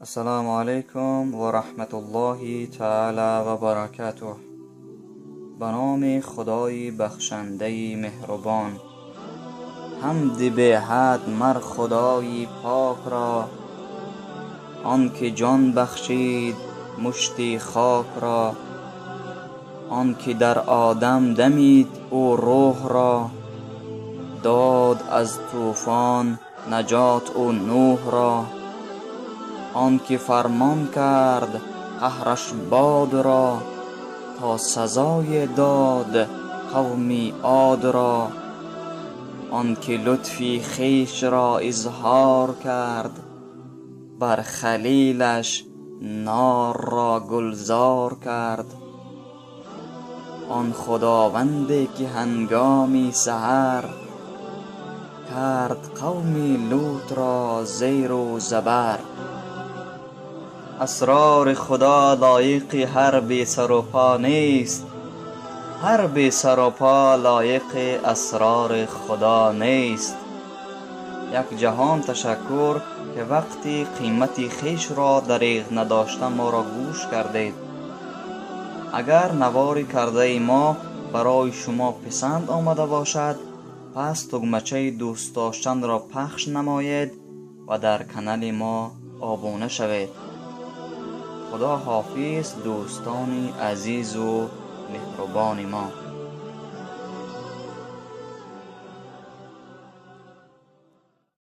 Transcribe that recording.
Ассалому алайкум ва раҳматуллоҳи таъала ва баракатуҳ. Ба номи Худои бахшандаи меҳрубон. Ҳамди беҳад мар Худои пок ро, он ки ҷон бахшид мушти хок ро, он ки дар одам дамид ӯ рӯҳ ро, дод аз тӯфон наҷот ӯ Нӯҳ ро, он ки фармон кард қаҳраш бод ро, то сазое дод қавми Од ро, он ки лутфи хеш ро изҳор кард, бар халилаш нор ро гулзор кард. Он Худованде ки ҳангоми саҳар кард қавми Лут ро зеру забар. Асрори Худо лоиқи ҳар бесару по нест, ҳар бесару по лоиқи асрори Худо нест. Як ҷаҳон ташаккур ки вақти қимати хешро дареғ надошта моро гӯш кардед. Агар навори кардаи мо барои шумо писанд омада бошад, пас тугмачаи дӯст доштанро пахш намоед ва дар канали мо обуна шавед. Худо ҳофиз, дӯстони азизу меҳрубони мо.